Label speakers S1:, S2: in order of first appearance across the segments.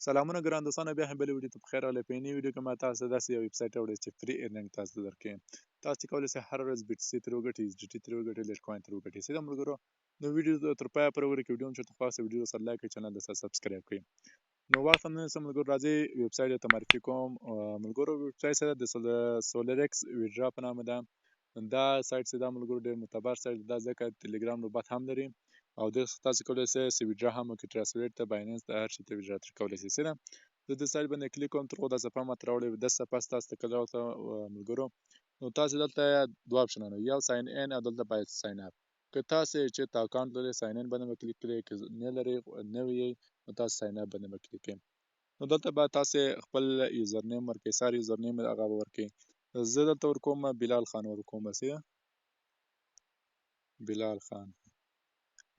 S1: سلامونه ګران دوستانو، بیا هم بلې ویډیو ته پخیر راغلی. په نوې ویډیو کې ما تاسو ته داسې یو ویب سایټ راوړی چې free earning تاسو ته درکوي. تاسو کولی شئ هره ورځ BTC ترې وګټئ، USDT ترې وګټئ، لیټ کوین ترې وګټئ. سیده ملګرو، نو ویډیو تر پایه پورې وګورئ. که ویډیو مو چېرته خوښ شي، ویډیو سره لایک کړئ، چینل درسره subscribe کړئ. نو وخت هم نه نیسم ملګرو، راځئ ویب سایټ درته معرفي کوم. ملګرو، ویب سایټ سره د سولریکس ویډرا په نامه ده. دا سایټ چې دا ملګرو ډېر معتبر سایټ ده، ځکه ټلګرام روبوت هم لري او د تاسو کولی شئ چې ویډرا هم وکړئ، ټرانسفر ته، بایننس ته، هر شي ته ویډرا ترې کولی شئ. سیده زه د سایټ باندې کلیک کوم، تر خو دا صفحه ماته راوړې. دا صفحه ستاسو ته کله راوته ملګرو، نو تاسو دلته دوه آپشنونه، یو sign in او دلته باید sign up. که تاسو چېرته اکاونټ لرئ، sign in باندې به کلیک کړئ، که نه لرئ، نوی یئ، نو تاسو sign up باندې به کلیک کړئ. نو دلته به تاسو خپل username ورکړئ، سر username هغه به ورکړئ. زه دلته ورکوم بلال خان ورکوم، بس بلال خان.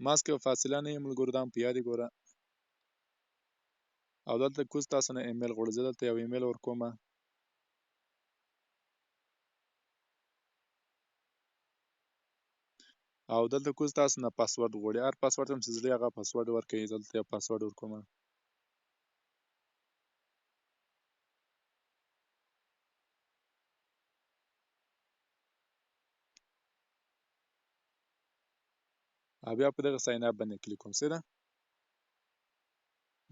S1: ماسک یو فاصله نه یې ملګرو، دا هم په یاد ګوره. او دلته کوز تاسو نه ایمیل غواړي، زه دلته یو ایمیل ورکوم. او دلته کوز تاسو نه پاسورډ غواړي، هر پاسورډ هم چې زړه هغه پاسورډ ورکوي. زه دلته یو پاسورډ ورکوم. او بیا په دغه sign up باندې کلیک کوم. سیده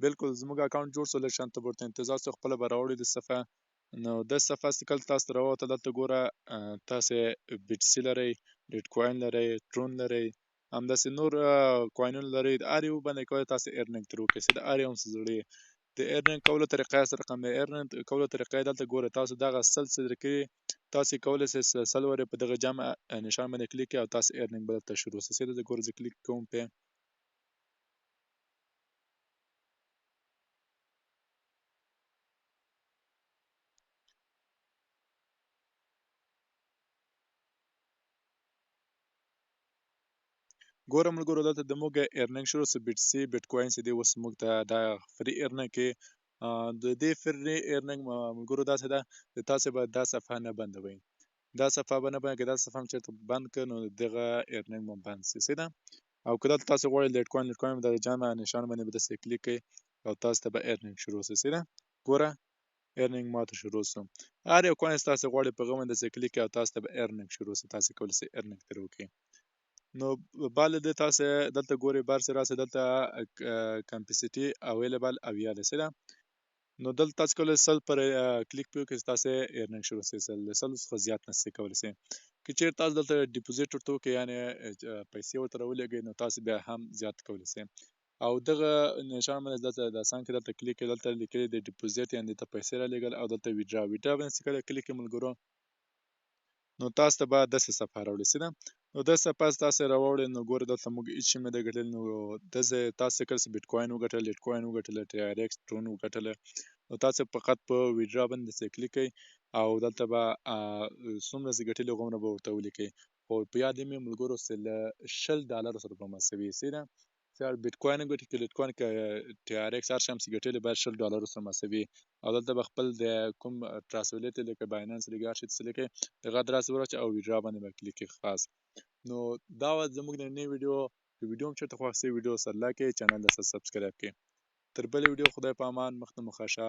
S1: بالکل زموږ اکاونټ جوړ شو. لږ شان ته ورته انتظار څو خپله به راوړي د صفحه. نو د صفحه چې کله تاسو ته راووته، دلته ګوره تاسې BTC لرئ، لیټ کوین لرئ، ټرون لرئ، همداسې نور کوینونه لرئ. د هر یو باندې کولی تاسې earning ترې وکړئ. د هر یو هم څه زړه د earning کولو طریقه یې څه رقم دی؟ earning کولو طریقه یې دلته ګوره، تاسو دغه 100 څه درکوي، تاسو کولی شئ 100 ورې په دغه جمع نشان باندې کلیک کړئ او تاسو earning به دلته شروع شي. سیده ګوره زه کلیک کوم پې. ګوره ملګرو، دلته د موږ earning شروع شو. BTC بیټ کوین چې دی اوس موږ ته دا free earning کې، د دې free earning ملګرو داسې ده چې تاسو به دا صفحه نه بندوئ، دا صفحه به نه بند کړئ. دا صفحه هم چېرته بند کړئ نو دغه earning به بند شي. سیده او که دلته تاسو غواړئ لیټ کوین، لیټ کوین د جمع نشان باندې به داسې کلیک کړئ او تاسو ته به earning شروع شي. سیده ګوره earning ماته شروع شو. هر یو کوین تاسو غواړئ په هغه باندې داسې کلیک کړئ او تاسو ته به earning شروع شي، تاسو کولی شئ earning ترې وکړئ. نو بل دې تاسو دلته ګورئ بار سره راسئ، دلته capacity available 70 دی. سیده نو دلته تاسو کولی شئ 100 پر کلیک پرې وکړئ چې تاسو earning شروع شي. له 100 څخه زیات نه شئ کولی شئ. که چېرې تاسو دلته deposit ورته وکړئ، یعنې پیسې ورته راولېږئ، نو تاسو بیا هم زیات کولی شئ. او دغه نشان باندې دلته د څنګ کې دلته کلیک کړئ، دلته لیکلي د deposit، یعنې دلته پیسې رالیږل، او دلته withdraw، withdraw باندې چې کله کلیک کړئ ملګرو، نو تاسو ته به داسې صفحه راوړي. سیده نو دا صفحه تاسو راوړي، نو ګوره دلته موږ هیڅ شی نه دی ګټلی. نو داسې تاسو کله چې بیټ کوین وګټل، لیټ کوین وګټل، TRX ټرون وګټل، نو تاسو فقط په withdraw باندې داسې کلیک کړئ او دلته به څومره چې ګټلي هغومره به ورته ولیکئ. خو په یاد مې ملګرو چې له 20 ډالرو سره به مساوي. سیده چې بیټ کوین وګټي، که لیټ کوین، که TRX، هر شی هم چې ګټلي باید 20 ډالرو سره مساوي. او دلته به خپل د کوم Trust Wallet لیکئ، بایننس لیکئ، هر شی څه لیکئ، هغه ادرس ورچوئ او withdraw باندې به کلیک کړئ خاص. نو دا وه زموږ د نننۍ ویډیو. که ویډیو مو چېرته خوښ شي، ویډیو سره لایک کړئ، چینل درسره subscribe کړئ. تر بلې ویډیو خدای په امان، مخ ته مو ښه شه.